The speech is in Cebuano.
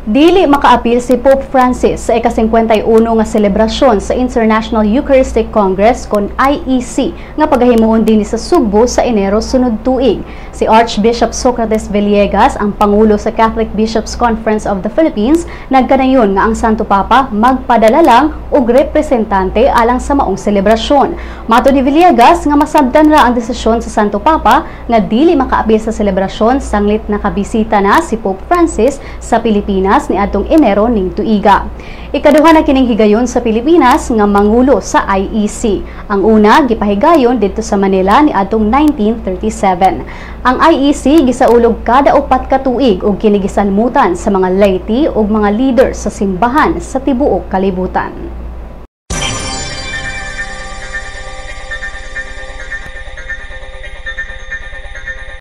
Dili makaapil si Pope Francis sa ika-51 nga selebrasyon sa International Eucharistic Congress kon IEC nga pagahimuon dinhi sa Sugbo sa Enero sunod tuig. Si Archbishop Socrates Villegas, ang pangulo sa Catholic Bishops Conference of the Philippines, nagkanayon nga ang Santo Papa magpadala lang og representante alang sa maong selebrasyon. Matod ni Villegas nga masabdan ra ang desisyon sa Santo Papa nga dili makaapil sa selebrasyon sanglit nakabisita na si Pope Francis sa Pilipinas niadtong Enero ning tuiga. Ikaduha na kining higayon sa Pilipinas nga mangulo sa IEC. Ang una gipahigayon didto sa Manila niadtong 1937. Ang IEC gisaulog kada 4 ka tuig ug kini gisalmutan sa mga laity ug mga leader sa simbahan sa tibuok kalibutan.